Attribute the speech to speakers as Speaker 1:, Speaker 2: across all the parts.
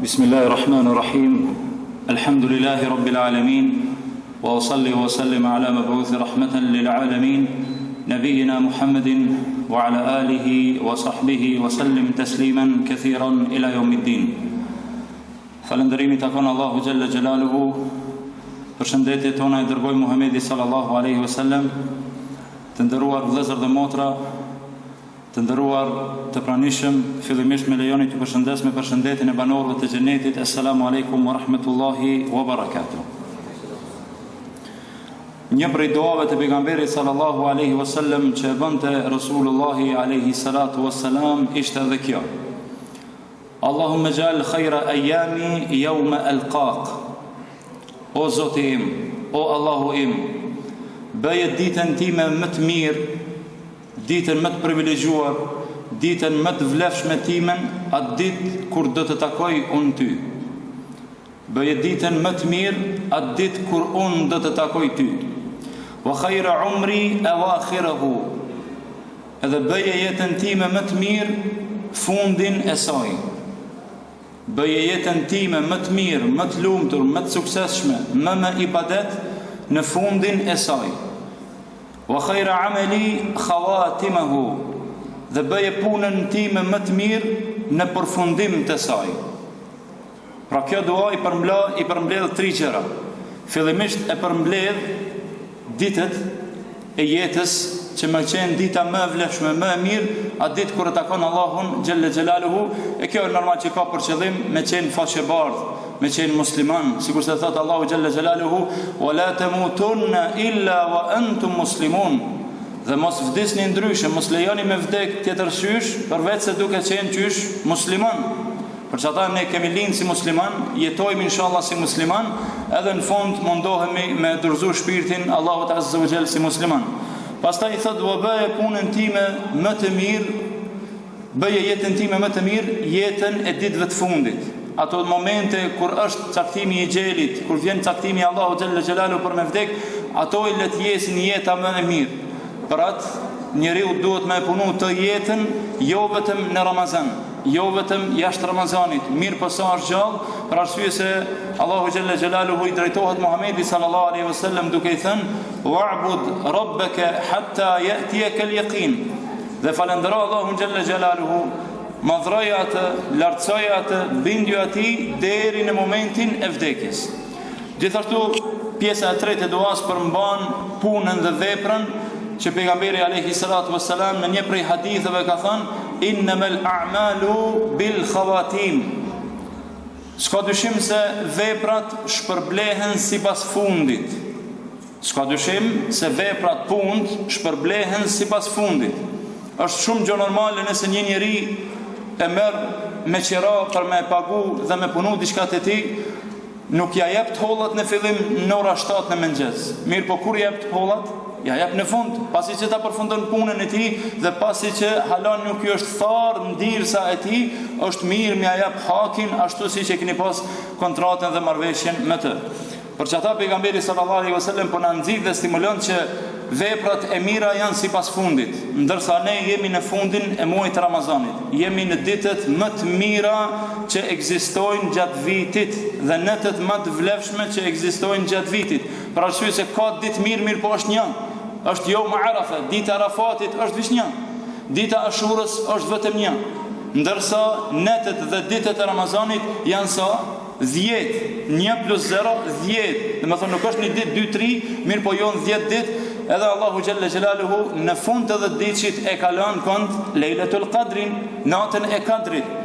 Speaker 1: بسم الله الرحمن الرحيم الحمد لله رب العالمين وأصلي وسلم على مبعوث رحمة للعالمين نبينا محمد وعلى آله وصحبه وسلم تسليما كثيرا إلى يوم الدين Falënderimi takon Allahu xhelle xhelaluhu Përshëndetjet tona i dërgojmë Muhammedit sallallahu alaihi wasallam Të nderuar vëllezër dhe motra Të nderuar të pranishëm, fillimisht më lejoni t'ju përshëndes me përshëndetjen e banorëve të Xhenetit, Esselamu Alejkum wa Rahmetullahi wa Barakatuh. Një prej duave të pejgamberit sallallahu alaihi wasallam që e bënte Rasulullahi alaihi salatu wassalam ishte edhe kjo. Allahumma ja'al khayra ayami yawma alqaq. O Zoti im, o Allahu im, bëje ditën time më të mirë Ditën më të privilegjuar, ditën më të vlefshme timen, atë ditë kur do të takoj unë ty. Bëje ditën më të mirë, atë ditë kur unë do të takoj ty. Wa khayra umri awakhirahu. Edhe bëje jetën time më të mirë fundin e saj. Bëje jetën time më të mirë, më të lumtur, më të suksesshme, më me ibadet në fundin e saj. Wa khayra amali khawatimahu dhe bëje punën time më të mirë në përfundim të saj. Pra kjo dua i përmbla, i përmbledh tri gjëra. Fillimisht e përmbledh ditët e jetës që me qenë dita më e vlefshme, më e mirë, atë ditë kur e takon Allahun xhelle xhelaluhu, e kjo normal që ka për qëllim me qenë faqebardhë, me qenë musliman, sikurse thotë Allahu xhelle xhelaluhu, "Wa la tamutunna illa wa antum muslimun." Dhe mos vdisni ndryshe, mos lejoni me vdek tjetër qysh, përveç se duke qenë qysh musliman. Për qata ne kemi lind si musliman, jetojmë inshallah si musliman, edhe në fund mundohemi me dorëzu shpirtin Allahut azza wa jall si musliman. Pastaj i thotë, "Wa bëje punën time më të mirë Bëje jetën time më të mirë, jetën e ditëve të fundit. Ato momente kur është caktimi i exhelit, kur vjen caktimi i Allahut xhelle xhelaluhu për me vdek, ato i le të jesin jeta më e mirë. Për atë njeriu duhet me punu të jetën, jo vetëm në Ramazan, jo vetëm jashtë Ramazanit, mirëpo sa është gjallë, për arsye se Allahu xhelle xhelaluhu i drejtohet Muhamedit sallallahu alaihi wasallam duke i thënë: "Wa'bud rabbaka hatta ya'tiyaka al-yaqin." Dhe falëndero Allahun xhelle xhelaluhu, madhroje atë, lartësoje atë, bindju atij deri në momentin e vdekjes. Gjithashtu pjesa e tretë e duas përmban punën dhe veprën që pejgamberi alayhi salatu vesselam në një prej haditheve ka thënë innamal a'malu bil khawatim. S'ka dyshim se veprat shpërblehen sipas fundit. S'ka dyshim se veprat, punët, shpërblehen sipas fundit. Është shumë gjë normale nëse një njeri e merr me qira për me e pagu dhe me punu diçka te ti, nuk ja jep të hollat në fillim në ora 7 në mëngjes. Mirëpo kur jep të hollat? Ja jep në fund, pasi që ta përfundon punën e tij dhe pasi që hala nuk ju është tharë ndirsa e tij, është mirë me ja jep hakin ashtu siç e keni pas kontratën dhe marrëveshjen me të. Për qata pejgamberi sallallahu alaihi wasallam po na nxit dhe stimulon që veprat e mira janë sipas fundit, ndërsa ne jemi në fundin e muajit të Ramazanit. Jemi në ditët më të mira që ekzistojnë gjatë vitit dhe netët më të vlefshme që ekzistojnë gjatë vitit. Për arsye se ka ditë mirë, mirëpo është një. Është Jeum Arafa, dita e Arafatit është veç një. Dita e Ashurës është vetëm një. Ndërsa netët dhe ditët e Ramazanit janë sa? 10, 1 plus 0, 10. Domethënë nuk është një ditë, 2, 3, mirëpo jonë 10 ditë, edhe Allahu xhelle xhelaluhu në fund të 10 ditëshit e ka lënë kond Lejletul Kadrin, natën e Kadrit.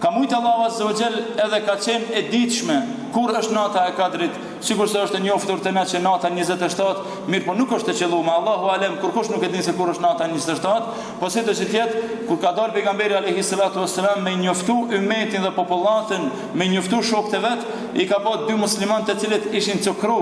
Speaker 1: Ka mujtë Allahu azza wa xhel edhe ka qenë e ditshme kur është nata e Kadrit, sikurse është e njoftur te ne që nata 27, mirëpo nuk është e qëllume, Allahu alem, kurkush nuk e din se kur është nata 27, Po sido që të jetë, kur ka dalë pejgamberi alayhi salatu wassalam me njoftu ymetin dhe popullatën, me njoftu shokët e vet, i ka pa dy muslimanë të cilët ishin cukru,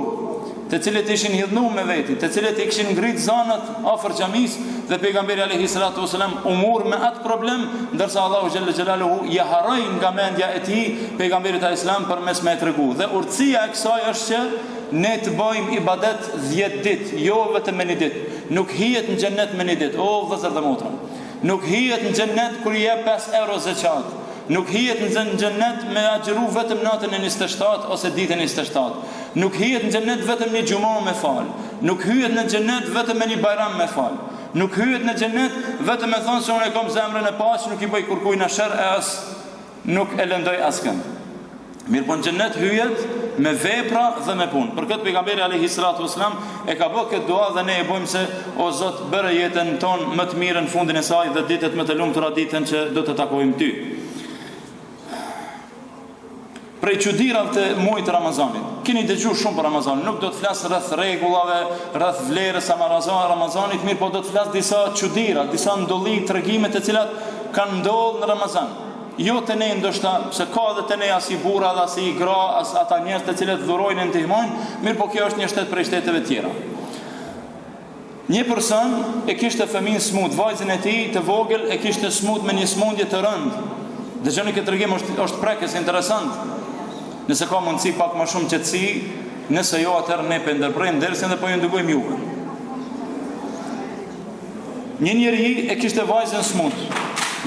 Speaker 1: të cilët ishin hidhnu me veti, të cilët i kishin ngrit zanat afër xhamisë dhe pejgamberi alayhi salatu wassalam u mur me atë problem, ndërsa Allahu xhelle xhelaluhu ja harroi nga mendja e tij pejgamberit alayhi salam përmes me e tregu. Dhe urtësia e kësaj është që ne të bëjmë ibadet 10 ditë, jo vetëm me një ditë. Nuk hijet në xhennet me një ditë, o vëllezër dhe motra. Nuk hijet në xhennet kur i jep 5 euro zeqat. Nuk hihet në xhennet me agjëru vetëm natën e 27 ose ditën e 27. Nuk hihet në xhennet vetëm një xhuma me fal. Nuk hyhet në xhennet vetëm me një bajram me fal. Nuk hyhet në xhennet vetëm me thonë se unë e kam zemrën e paqë, nuk i bëj kurkujna sherr e as nuk e lëndoj askënd. Mirëpo në xhennet hyhet me vepra dhe me punë. Për këtë pejgamberi alayhi salatu wasalam e ka bë këtë dua dhe ne e bëjmë se o Zot bëre jetën tonë më të mirën në fundin e saj dhe ditët më të lumtura ditën që do të takojmë ty. Prej çudirave të muajit të Ramazanit. Keni dëgjuar shumë për Ramazanin, nuk do të flas rreth rregullave, rreth vlerës së Ramazanit, mirëpo do të flas disa çudira, disa ndodhi, tregime të cilat kanë ndodhur në Ramazan. Jo te ne ndoshta, se ka edhe te ne asi burra dhe asi gra, as ata njerëz të cilët dhurojnë e ndihmojnë, mirëpo kjo është një shtet prej shteteve tjera. Një person e kishte fëmijën smut, vajzën e tij të vogël e kishte smut me një smundje të rëndë. Dëgjoni këtë tregim është është prekës, interesant. Nëse ka mundësi pak më shumë qetësi, nëse jo atëherë ne po ndërprejmë dersin dhe po ju ndëgjojmë juve. Një njeri e kishte vajzën smut.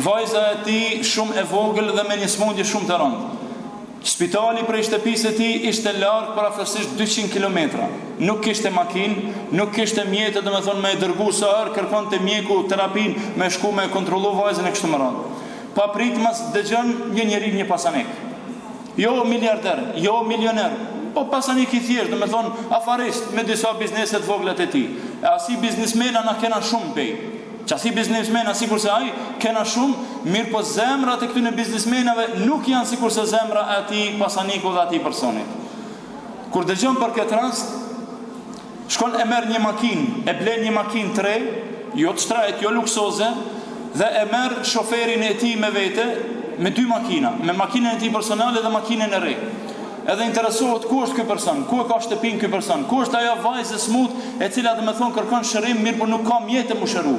Speaker 1: Vajza e tij shumë e vogël dhe me një smundje shumë të rëndë. Spitali prej shtëpisë së tij ishte larg përafërsisht 200 kilometra. Nuk kishte makinë, nuk kishte mjete, domethënë me e dërgu sa herë kërkonte mjeku terapinë, me shku me e kontrollu vajzën e kështu me radhë. Papritmas dëgjon një njeri një pasanik. Jo miliarder, jo milioner, po pasanik i thjeshtë, domethënë afarist me disa biznese të vogla të tij. E asi biznismena na kena shumë pej. Qasi biznismena sikurse ai, kena shumë, mirëpo zemrat e këtyne biznismenave nuk janë sikurse zemra e atij pasaniku dhe atij personit. Kur dëgjon për këtë rast, shkon e merr një makinë, e blen një makinë të re, jo të shtrejtë, jo luksoze, dhe e merr shoferin e tij me vete, me dy makina, me makinën e tij personale dhe makinën e re. Edhe interesohet ku është ky person, ku e ka shtëpinë ky person, ku është ajo vajzë e smut e cila domethënë kërkon shërim, mirëpo nuk ka mjete mu shëru.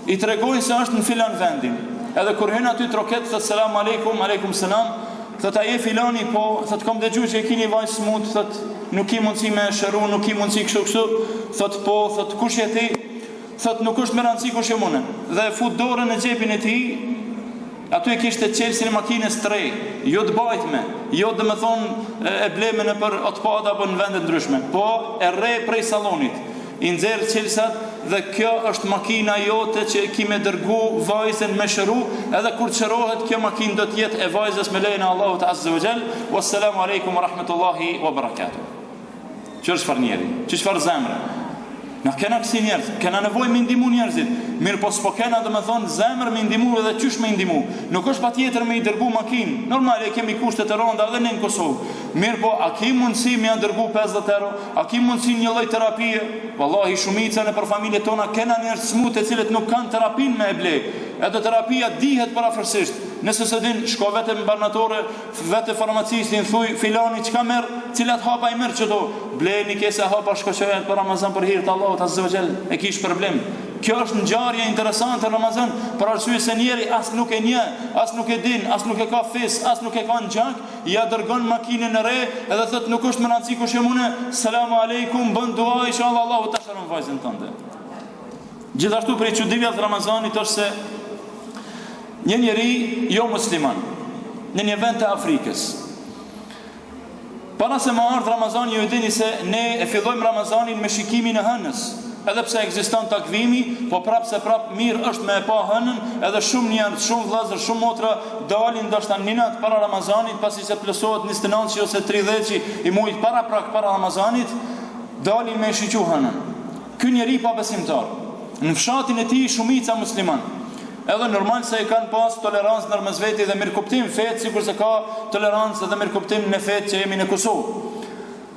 Speaker 1: I tregojnë se është në filan vendin. Edhe kur hyn aty troket, thot selam aleikum, aleikum selam, thot a je filani, po, thot kam dëgju që e kini vajzë smut, thot nuk ki mundësi me shëru, nuk ki mundësi kështu kështu, thot po, thot kush je ti, thot nuk është me rëndësi kush jam unë. Dhe e fut dorën në xhepin e tij, Aty e kishte çelësin e makinës të re, jo të bajtme, jo domethënë e bleme nëpër otpada apo në vende të ndryshme, po e re prej sallonit. I nxjerr çelësat dhe kjo është makina jote që e ki me dërgu vajzën me shëru, edhe kur të shërohet kjo makinë do të jetë e vajzës me lejen e Allahut Azza wa Jall. Wassalamu alaikum wa rahmatullahi wa barakatuh. Qyr çfarë njeri, qyr çfarë zemre. Na kena kësi njerëz, kena nevojë me ndihmu njerëzit, mirëpo s'po kena domethonë zemër me ndihmu edhe qysh me ndihmu. Nuk është patjetër me i dërgu makinë, normal e kemi kushte të rënda edhe ne në Kosovë. Mirëpo, a ki mundësi me ja dërgu 50 euro, a ki mundësi një lloj terapie? Wallahi shumica nëpër familjet tona kena njerëz smut të cilët nuk kanë terapinë me e ble. Edhe terapia dihet përafërsisht. Nëse s'e din, shko vete në barnatore, Vete farmacistin thuj filani çka merr, cilat hapa i merr qëto, ble një kese hapa shko çoja për Ramazan për hir të Allahut azza wa jall, e ki shpërblim. Kjo është ngjarje interesante në Ramazan, për arsye se njeri as nuk e njeh, as nuk e din, as nuk e ka fis, as nuk e ka në gjak, ja dërgon makinën e re edhe thot nuk është me rëndësi kush jam unë, selamu alejkum, bën dua inshallah Allahu ta shëron vajzën tënde. Gjithashtu prej çudive të Ramazanit është se Një njeri jo musliman në një vend të Afrikës. Para se me ardhë Ramazani, ju e dini se ne e fillojmë Ramazanin me shikimin e hënës. Edhe pse ekziston takvimi, po prapë se prapë mirë është me e pa hënën, edhe shumë njerëz, shumë vëllezër, shumë motra dalin ndoshta një natë para Ramazanit, pasi se plotësohet 29 ose 30 i muajit paraprak para Ramazanit, dalin me e shiqu hënën. Ky njeri pabesimtar, në fshatin e tij shumica musliman, Edhe normal se e kanë pas tolerancë ndërmes veti dhe mirëkuptim fetë sikurse ka tolerancë dhe mirëkuptim në fetë që jemi në Kosovë.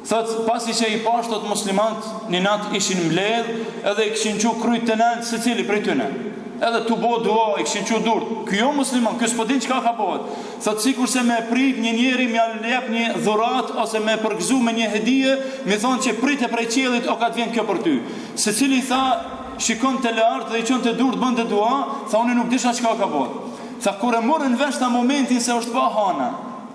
Speaker 1: Thot, pasi që i pashë thot muslimant një natë ishin mbledh edhe i kishin çu kryt të nalt secili prej tyne. Edhe tu bo dua i kishin çu durt. Ky jo musliman, ky s'po din çka ka bohet. Thot sikurse me prit një njeri me jep një dhuratë ose me përgëzu me një hedije, me thonë që prite prej qiellit o ka të vjen kjo për ty. Secili tha Shikonte lart dhe i çonte durt bënte dua, tha unë nuk disha çka ka bohet. Tha kur e morën vesh tha momentin se është pa hana.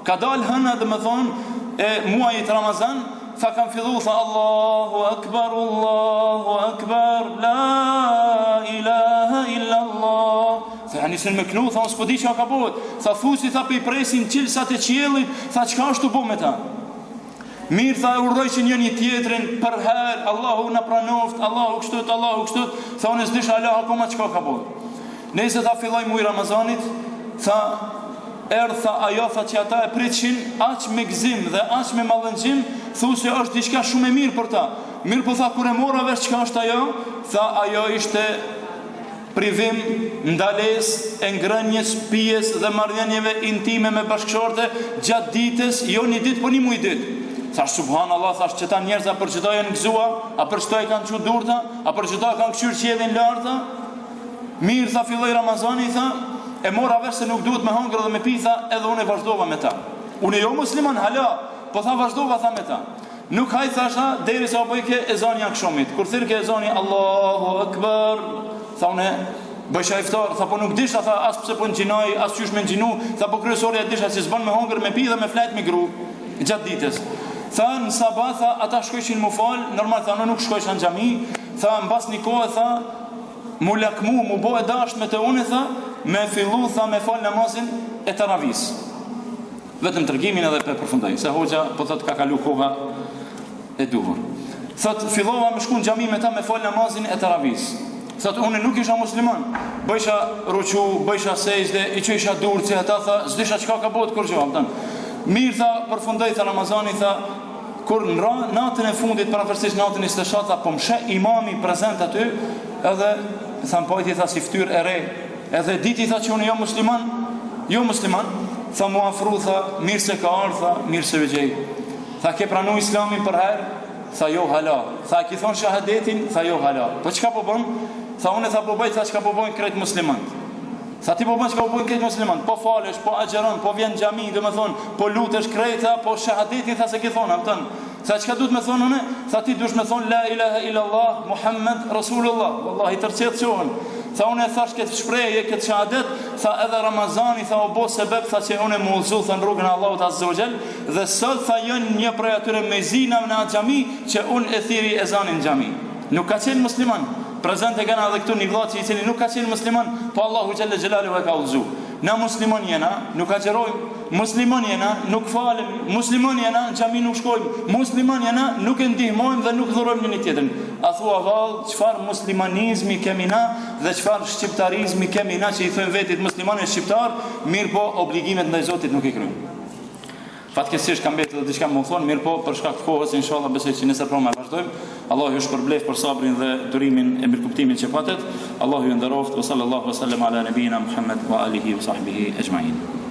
Speaker 1: Ka dal hëna domethonë e muajit Ramazan, tha kam fillu tha Allahu Akbar, Allahu Akbar, la ilaha illa Allah. Tha, nisën me knu, tha, unë s'po di çka ka bohet. Tha, thu si, tha, po i presin çilsat e qiellit, tha, çka është tu bo me ta? Mirë, tha, e urojshin njëni tjetrin, përherë, Allahu na pranoft, Allahu kështut, Allahu kështut, tha, unë s'disha hala akoma çka ka bohet. Nejse, tha, filloi muj Ramazanit, tha, erdh, tha, ajo, tha, që ata e pritshin, aq me gëzim dhe aq me mallëngjim, thu se është diçka shumë e mirë për ta. Mirëpo, tha, kur e mora vesh çka është ajo, tha, ajo ishte privim, ndalesë e ngrënies, pijes dhe marrëdhënieve intime me bashkëshorte gjatë ditës, jo një ditë, po një muj ditë. Thash subhanallah, thash qëta njerëz a për qëta janë gëzua, a për qëta i kanë çu durta, a për qëta kanë kqyr qiellin lart? Mirë, tha filloi Ramazani, tha, e mora vesh se nuk duhet me hangër dhe me pi, tha, edhe unë vazhdova me ta. Unë jo musliman hala, po tha vazhdova tha me ta. Nuk haj thash tha, derisa u bëjke ezani i akshomit. Kur thirrke ezani Allahu Akbar, tha unë bëjsha iftar, tha po nuk disha tha as pse po ngjinoj, as qysh me ngjinu, tha po kryesorja disha se s'bën me hongër me pi dhe me flajt me gru gjatë ditës. Tha në sabah tha ata shkojshin mu fal, normal tha unë nuk shkojsha në xhami, tha mbas një kohe tha mu lakmu, mu bo e dashtme te unë tha, me fillu tha me fal namazin e teravisë. Vetëm tregimin edhe pe përfundoj, se hoxha po thotë ka kalu koha e duhur. Thot fillova me shku në xhami me ta me fal namazin e teravisë. Thot unë nuk isha musliman, bëjsha ruku, bëjsha sexhde, i çojsha durt si ata tha, s'disha çka ka bohet kurgjë, a kupton. Mirë tha, përfundoi tha Ramazani tha, kur në ra, natën e fundit, përafërsisht natën e 27, tha, po më sheh imami prezent aty, edhe tha më pajti tha si fytyrë e re, Edhe diti tha që unë jo musliman, jo musliman, tha mu afru, tha, mirë se ke ardhë, tha, mirë se ju gjej. Tha, ke pranu islamin për herë? Tha, jo hala. Tha, ki thonë shahadetin? Tha, jo hala. Po çka po bën? Tha, unë tha, po bëj, tha, çka po bëjnë krejt muslimant. Tha, ti po bën çka po bëjnë krejt muslimant. Po falesh, po agjëron, po vjen xhami, domethonë, po lutesh krejt, tha, po shahadetin, tha, s'e ki thonë, a kupton. Tha çka duhet me thonë unë? Tha ti duhesh me thonë la ilaha illa Allah Muhammed Rasulullah. Wallahi tërë qejt çohen. Tha unë e thash këtë shprehje, këtë shahadet, tha edhe Ramazani tha u bo sebeb, tha që unë m'u udhëzu tha në rrugën e Allahut Azza wa Jall dhe sot tha jam një prej atyre myezzinave në atë xhami që unë e thirri ezanin në xhami. Nuk ka qenë musliman. Prezent e kena edhe këtu një vëlla që i cili nuk ka qenë musliman, po Allahu xhelle xhelaluhu e ka udhëzu. Na musliman jena, nuk agjërojmë, musliman jena, nuk falemi, musliman jena, në xhami nuk shkojmë, musliman jena, nuk e ndihmojmë dhe nuk dhurojmë njëri tjetrin. A thua vallë, çfarë muslimanizmi kemi na dhe çfarë shqiptarizmi kemi na që i thojmë vetit musliman e shqiptar, mirëpo obligimet ndaj Zotit nuk i kryejmë. Fatkeqësisht ka mbetur edhe diçka me u thonë, mirëpo për shkak të kohës inshallah besoj që nesër prapë e vazhdojmë. Allahu ju shpërbleftë për sabrin dhe durimin e mirëkuptimin që patët. Allahu ju nderoftë. Wa sallallahu wa sallam ala nabiyina Muhammad wa alihi wa sahbihi ajma'in.